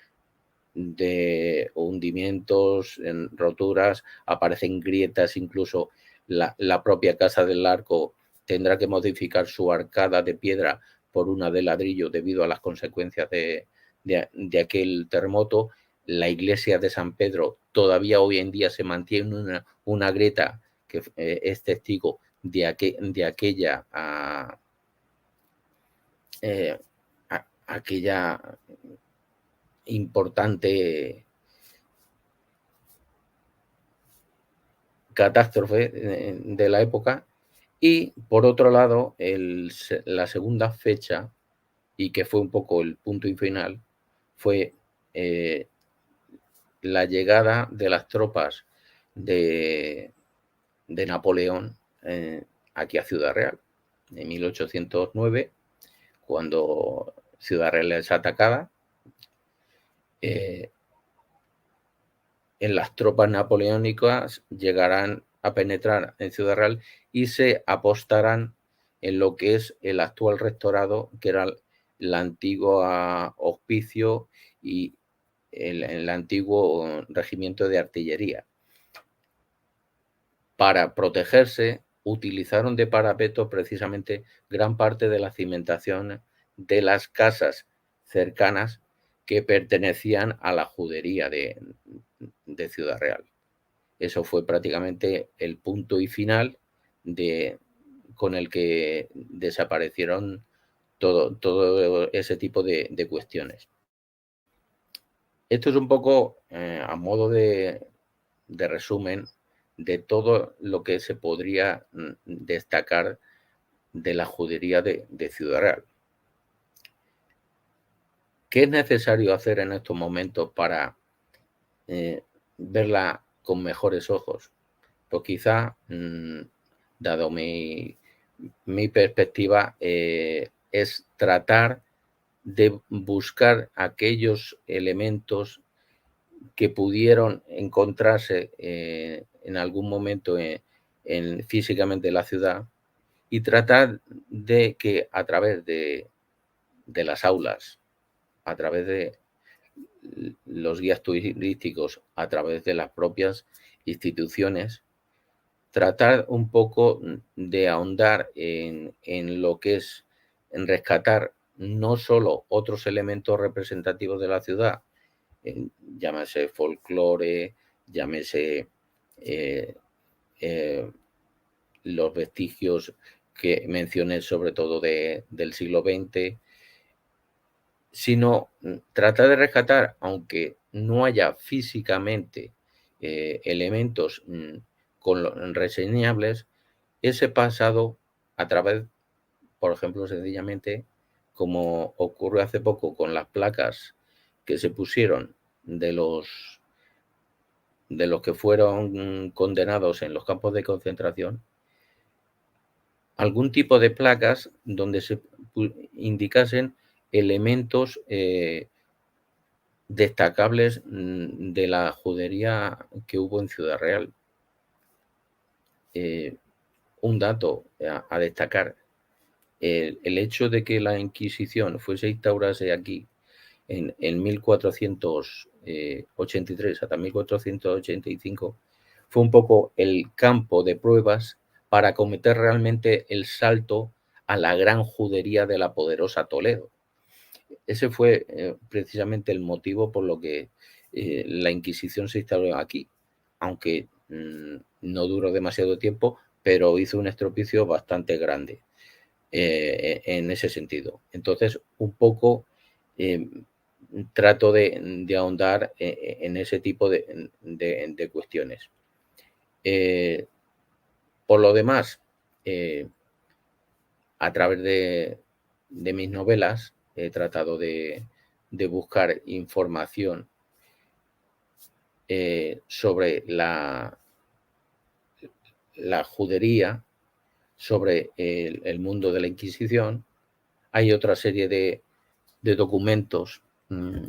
de hundimientos, en roturas, aparecen grietas, incluso la, la propia Casa del Arco tendrá que modificar su arcada de piedra por una de ladrillo debido a las consecuencias de, de, de aquel terremoto. La iglesia de San Pedro todavía hoy en día se mantiene una, una grieta que, eh, es testigo de aque-, de aquella, ah, eh, a-, aquella importante catástrofe, eh, de la época. Y, por otro lado, el se-, la segunda fecha y que fue un poco el punto y final, fue eh, la llegada de las tropas de, de Napoleón eh, aquí a Ciudad Real, en mil ochocientos nueve, cuando Ciudad Real es atacada. Eh, en las tropas napoleónicas llegarán a penetrar en Ciudad Real y se apostarán en lo que es el actual rectorado, que era el antiguo hospicio y el, el antiguo regimiento de artillería. Para protegerse, utilizaron de parapeto precisamente gran parte de la cimentación de las casas cercanas que pertenecían a la judería de, de Ciudad Real. Eso fue prácticamente el punto y final de, con el que desaparecieron todo, todo ese tipo de, de cuestiones. Esto es un poco eh, a modo de, de resumen de todo lo que se podría mm, destacar de la judería de, de Ciudad Real. ¿Qué es necesario hacer en estos momentos para eh, verla con mejores ojos? Pues quizá, mm, dado mi, mi perspectiva, eh, es tratar de buscar aquellos elementos que pudieron encontrarse eh, en algún momento en, en, físicamente en la ciudad y tratar de que a través de, de las aulas, a través de los guías turísticos, a través de las propias instituciones, tratar un poco de ahondar en, en lo que es en rescatar no solo otros elementos representativos de la ciudad, eh, llámese folclore, llámese eh, eh, los vestigios que mencioné sobre todo de, del siglo veinte, sino mm, tratar de rescatar, aunque no haya físicamente eh, elementos mm, con lo- reseñables, ese pasado a través, por ejemplo, sencillamente, como ocurrió hace poco con las placas que se pusieron de los de los que fueron condenados en los campos de concentración, algún tipo de placas donde se pu- indicasen elementos eh, destacables mm, de la judería que hubo en Ciudad Real. Eh, un dato a, a destacar, el, el hecho de que la Inquisición fuese instaurase aquí en, en mil cuatrocientos ochenta y tres hasta mil cuatrocientos ochenta y cinco fue un poco el campo de pruebas para cometer realmente el salto a la gran judería de la poderosa Toledo. Ese fue eh, precisamente el motivo por lo que eh, la Inquisición se instauró aquí, aunque mm, no duró demasiado tiempo, pero hizo un estropicio bastante grande eh, en ese sentido. Entonces, un poco eh, trato de, de ahondar eh, en ese tipo de, de- de cuestiones. Eh, por lo demás, eh, a través de, de mis novelas he tratado de, de buscar información eh, sobre la, la judería, sobre el, el mundo de la Inquisición. Hay otra serie de, de documentos mm,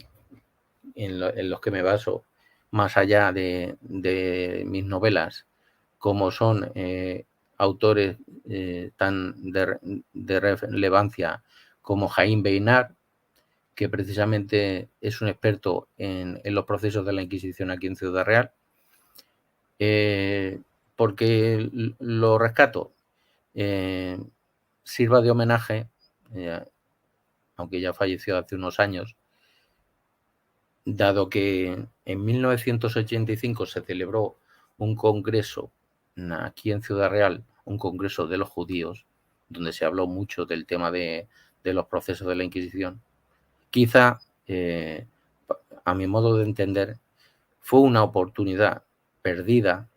en, lo- en los que me baso más allá de, de mis novelas, como son eh, autores eh, tan de, de relevancia como Jaime Beinar, que precisamente es un experto en, en los procesos de la Inquisición aquí en Ciudad Real. Eh, ¿Por qué l- lo rescato? Eh, sirva de homenaje, eh, aunque ya falleció hace unos años, dado que en mil novecientos ochenta y cinco se celebró un congreso mm, aquí en Ciudad Real, un congreso de los judíos, donde se habló mucho del tema de, de los procesos de la Inquisición, quizá, eh, a mi modo de entender, fue una oportunidad perdida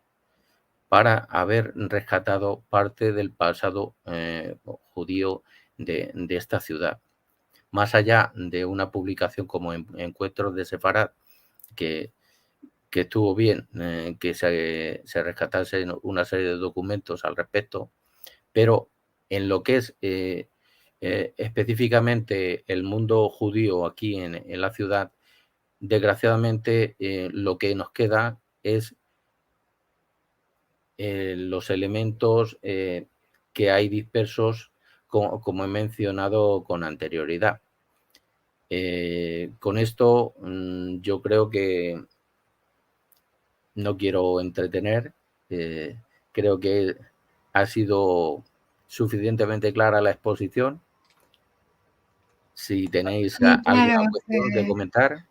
para haber rescatado parte del pasado eh, judío de, de esta ciudad. mas aya de una publikasion komo En-, Enkuentros de Sefarad, ke, ke estuvo bien, e, ke se, se reskatase una serie de dokumentos al respeto, pero en lo ke es, e, e, espesifikamente el mundo djudio aki en, en la sivdad, desgrasiadamente, e, lo ke mos keda es, e, los elementos, e, ke ay dispersos, ko-, komo e mensionado kon anterioridad. E, kon esto, mm, yo kreo ke no quiero entretener, e, kreo ke ha sido sufisientemente klara la ekspozision. Si teneis a-, alguna kuestion ke komentar.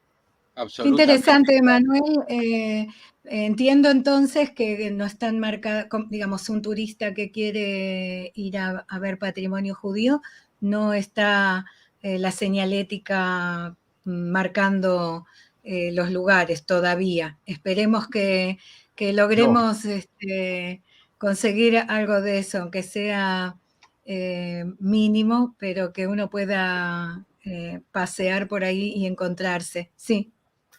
Qué interesante, Manuel. E, entiendo entonces ke no estan marka-, kom-, digamos, un turista ke kiere ir a, a ver patrimonio djudio, no esta, e, la senyaletika markando, e, los lugares todavia. Esperemos ke, ke logremos, este, konsegir algo de ezo, aunke sea, e, minimo, pero ke uno pueda, e, pasear por ayi i enkontrarse. Si.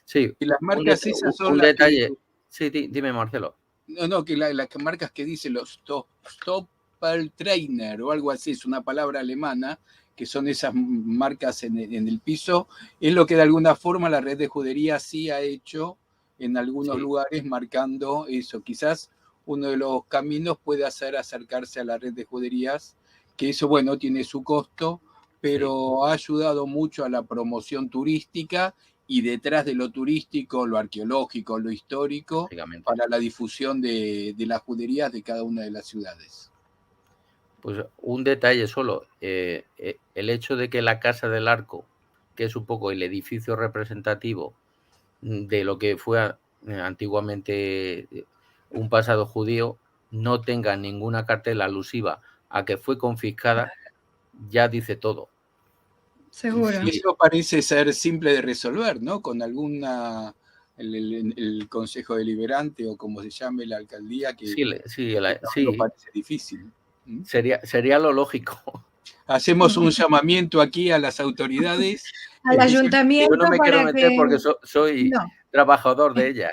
Si. I las markas esas son las ke... Un detaye. Si, di-, dime, Marcelo. No, no, ke la, las markas ke dize los Sto-, Stoppeltrainer o algo asi, es una palavra alemana, ke son esas m-, markas en, en el piso, es lo ke de alguna forma la red de djuderias si a echo en algunos lugares, markando ezo. Kizas uno de los kaminos pueda ser aserkarse a la red de djuderias, ke ezo, bueno, tiene su kosto, pero a ayudado muncho a la promosion turistika i detras de lo turistiko, lo arkeolojiko, lo istoriko, para la difusion de, de las djuderias de kada una de las sivdades. Pues un detaye solo, e, e, el echo de ke la Casa del Arco, ke es un poko el edifisio representativo de lo ke fue, e, antiguamente, e, un pasado djudio, no tenga ninguna kartela alusiva a ke fue konfiskada, ya dize todo. Seguro. I esto parese ser simple de rezolver, no? Kon alguna, el, el, el Konseho Deliberante o komo se yame la alkaldia, ke, si, le, si, ke el, no, si. No parese difisil. Seria, seria lo lojiko. Azemos un yamamiento aki a las autoridades. Al ayuntamiento. Yo no me kero meter porke so-, soy trabajador de eya.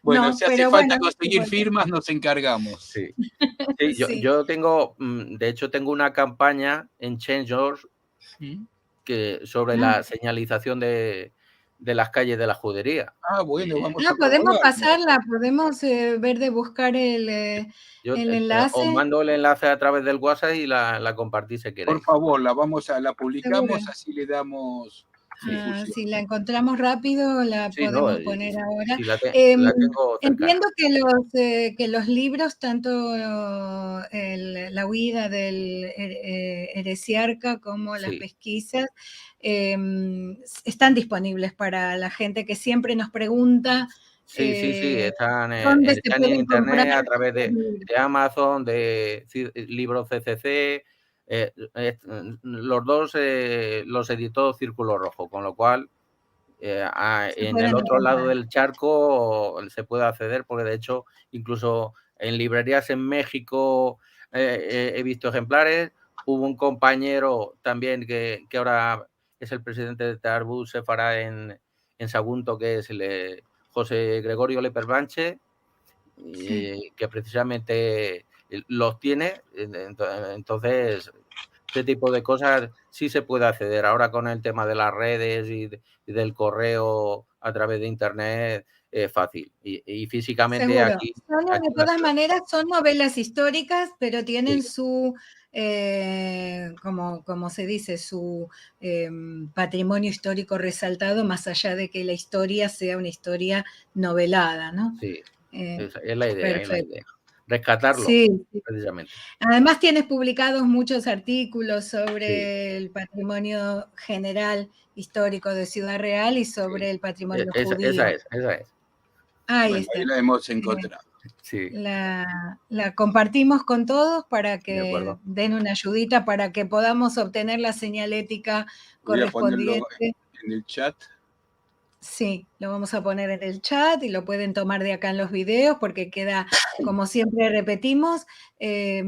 Bueno, si aze falta konsegir firmas, mos enkargamos. Si. Si, yo, yo tengo, mm, de echo, tengo una kampanya en Change dot org ke, sovre la senyalizasion de, de las kayes de la djuderia. A, bueno, vamos a probarla. Podemos pasarla, podemos, e, ver de buskar el, e, el enlase. Yo, e, e, os mando el enlase a traves del WhatsApp i la, la kompartís si kereis. Por favor, la vamos a, la publikamos, asi le damos difusion. Seguro. A, si la enkontramos rapido, la podemos poner agora. Si, no, e, si la te-, la tengo serka. Em, entiendo ke los, e, ke los livros, tanto el, la huida del, e, e, eresiarka komo las peskizas, em, s-, estan disponivles para la djente ke siempre mos pregunta, e, donde se pueden konprar estos livros. Si, si, si, estan, e, estan en internet a traves de, de Amazon, de, si, Libros C C C, e, e, los dos, e, los edito Círculo Rojo, kon lo kual, e, a, en el otro lado del charco se puede akseder, porke de echo, inkluso en librerias en Mexiko, e, e, he visto eksemplares. Hubo un kompanyero tambien ke, ke agora es el prezidente de Tearbut Sefarad en, en Sagunto, ke es el, e, José Gregorio Leperbanche, e, ke prezisamente los tiene. En-, ento-, entonses, este tipo de kozas si se puede akseder. Agora kon el tema de las redes i de, i del korreo a traves de internet, e, fasil. I, i fizikamente aki, aki no se puede. Seguro. Son, de todas maneras, son novelas istorikas, pero tienen su, e, komo, komo se dize, su, em, patrimonio istoriko resaltado, mas aya de ke la istoria sea una istoria novelada, no? Si. E, esa es la idea, es la idea. Perfekto. Reskatarlo, si, si, prezisamente. Ademas tienes publikados munchos artikolos sovre el patrimonio jeneral istoriko de Sivdad Real i sovre el patrimonio djudio. E, esa, esa es, esa es. Ayi esta. Bueno, ayi la emos enkontrado. Si. La, la kompartimos kon todos para ke den una ayudita, para ke podamos obtener la senyaletika korespondiente. Vo a ponerlo en, en el chat. Sí, lo vamos a poner en el chat y lo pueden tomar de acá en los videos porque queda, como siempre repetimos, eh,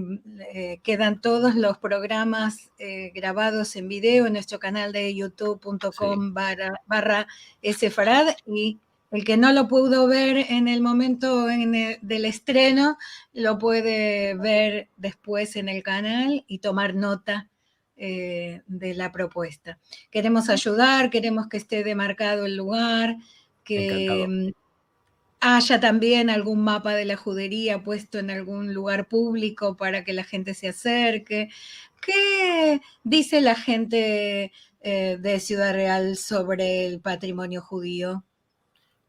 eh, quedan todos los programas, eh, grabados en video en nuestro canal de youtube punto com barra, barra sefarad, y el que no lo pudo ver en el momento en el, del estreno, lo puede ver después en el canal y tomar nota, eh, de la propuesta. Queremos ayudar, queremos que esté demarcado el lugar, que, encantado, mm, haya también algún mapa de la judería puesto en algún lugar público para que la gente se acerque. ¿Qué dice la gente, eh, de Ciudad Real sobre el patrimonio judío?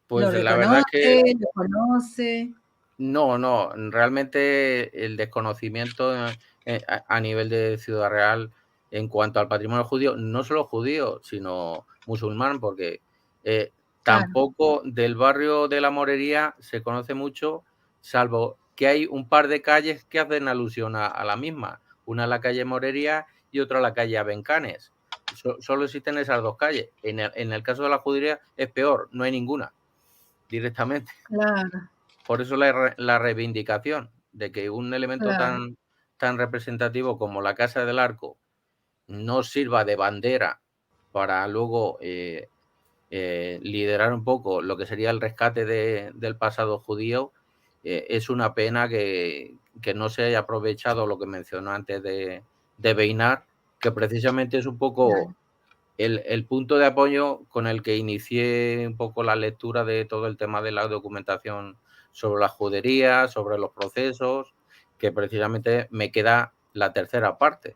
Pues la verdad que... ¿Lo reconoce? ¿Lo conoce? No, no, realmente el desconocimiento, eh, a, a nivel de Ciudad Real en cuanto al patrimonio judío, no solo judío, sino musulmán, porque, eh, claro, tampoco del barrio de la Morería se conoce mucho, salvo que hay un par de calles que hacen alusión a, a la misma. Una es la calle Morería y otra la calle Abencanes. So-, solo existen esas dos calles. En el, en el caso de la judería es peor, no hay ninguna directamente. Claro. Por eso la re-, la reivindicación de que un elemento, claro, tan, tan representativo como la Casa del Arco no sirva de bandera para luego, eh, eh, liderar un poco lo que sería el rescate de, del pasado judío, eh, es una pena que, que no se haya aprovechado lo que mencionó antes de, de Beinar, que precisamente es un poco, claro, el, el punto de apoyo con el que inicié un poco la lectura de todo el tema de la documentación sobre la judería, sobre los procesos, que precisamente me queda la tercera parte,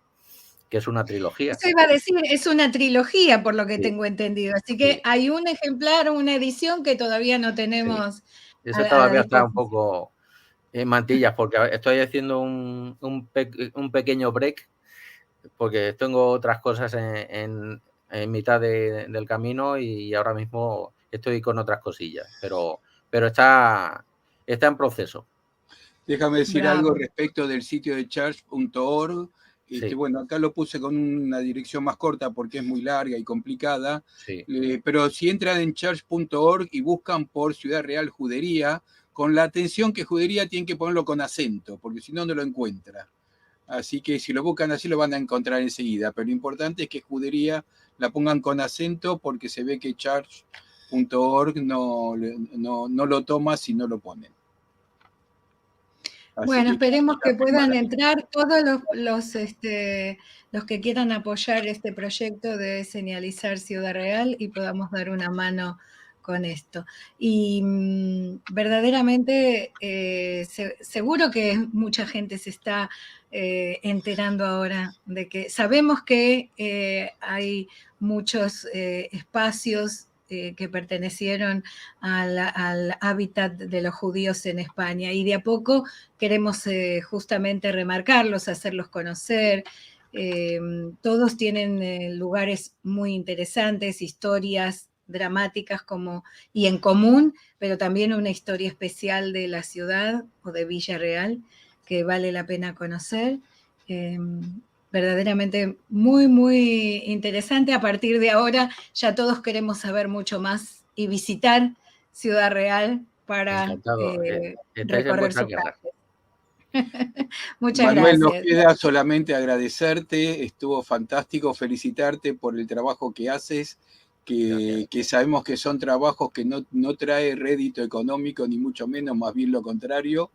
que es una trilogía. Eso iba a decir, es una trilogía, por lo que, sí, tengo entendido. Así que, sí, hay un ejemplar, una edición que todavía no tenemos. Sí. Eso a, todavía a disposición. Está un poco en mantillas, porque estoy haciendo un, un pe-, un pequeño break, porque tengo otras cosas en, en, en mitad de, del camino y ahora mismo estoy con otras cosillas, pero, pero está, está en proceso. Déjame decir, bravo, algo respecto del sitio de church punto org. Este, sí, bueno, acá lo puse con una dirección más corta porque es muy larga y complicada. Sí. Eh, pero si entran en church punto org y buscan por Ciudad Real Judería, con la atención que judería tienen que ponerlo con acento, porque si no, no lo encuentra. Así que si lo buscan así, lo van a encontrar enseguida. Pero lo importante es que judería la pongan con acento, porque se ve que church punto org no, no, no lo toma si no lo ponen. Así que... Bueno, esperemos que puedan entrar todos los, los, este, los que quieran apoyar este proyecto de señalizar Ciudad Real y podamos dar una mano con esto. Y, mm, verdaderamente, eh, se-, seguro que mucha gente se está, eh, enterando ahora de que sabemos que, eh, hay muchos, eh, espacios, eh, que pertenecieron al, al hábitat de los judíos en España. Y de a poco queremos, eh, justamente remarcarlos, hacerlos conocer. Eh, todos tienen, eh, lugares muy interesantes, historias dramáticas como, y en común, pero también una historia especial de la ciudad o de Villa Real que vale la pena conocer. Eh, verdaderamente muy, muy interesante. A partir de ahora ya todos queremos saber mucho más y visitar Ciudad Real para, encantado, eh, eh, estáis en recorrer vuestra sus casa, calles. Muchas gracias. Manuel, nos queda solamente agradecerte, estuvo fantástico, felicitarte por el trabajo que haces, que, gracias, que sabemos que son trabajos que no, no trae rédito económico, ni mucho menos, más bien lo contrario.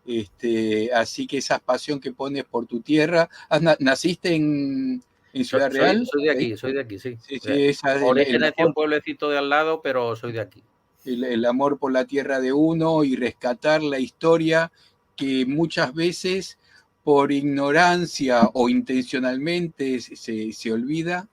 Este, así que esa pasión que pones por tu tierra. Ah, na-, ¿naciste en, en Ciudad Real? Soy, soy, soy de aquí, soy de aquí, sí. Sí, sí, esa es el, el amor. Nací en un pueblecito de al lado, pero soy de aquí. El, el amor por la tierra de uno y rescatar la historia que muchas veces por ignorancia o intencionalmente se, se, se olvida.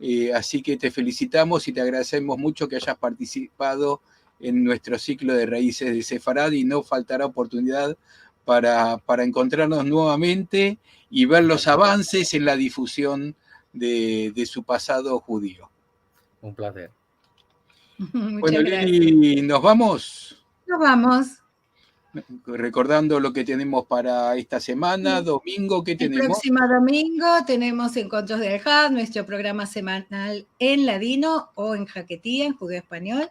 Eh, así que te felicitamos y te agradecemos mucho que hayas participado en nuestro ciclo de Raíces de Sefarad y no faltará oportunidad para, para encontrarnos nuevamente y ver los avances en la difusión de, de su pasado judío. Un placer. Muchas gracias. Bueno, Lili, ¿nos vamos? Nos vamos. Recordando lo que tenemos para esta semana, domingo, ¿qué tenemos? El próximo domingo tenemos Enkontros del Haj, nuestro programa semanal en ladino o en haketia, en judeo-español.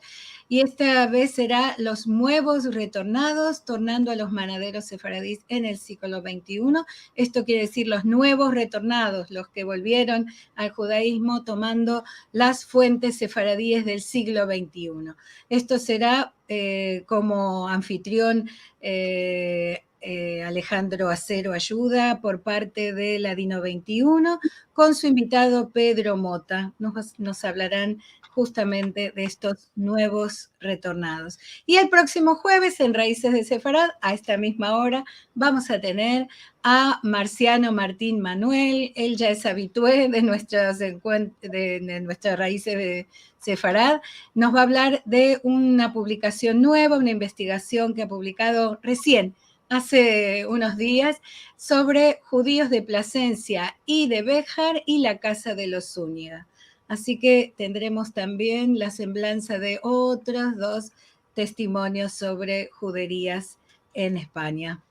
Y esta vez será los nuevos retornados, tornando a los manaderos sefaradis en el siglo veintiuno. Esto quiere decir los nuevos retornados, los que volvieron al judaísmo tomando las fuentes sefaradíes del siglo veintiuno. Esto será eh, como anfitrión eh, eh, Alejandro Acero Ayuda por parte de Ladino veintiuno, con su invitado Pedro Mota. Nos, nos hablarán justamente de estos nuevos retornados. Y el próximo jueves, en Raíces de Sefarad, a esta misma hora, vamos a tener a Marciano Martín Manuel. Él ya es habitué de nuestras, de, de nuestras Raíces de Sefarad. Nos va a hablar de una publicación nueva, una investigación que ha publicado recién, hace unos días, sobre judíos de Plasencia y de Béjar y la casa de los Zúñiga. Así que tendremos también la semblanza de otros dos testimonios sobre juderías en España.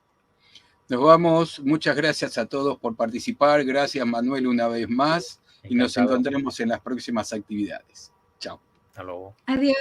Nos vamos. Muchas gracias a todos por participar. Gracias, Manuel, una vez más. Y nos encontramos en las próximas actividades. Chao. Hasta luego. Adiós.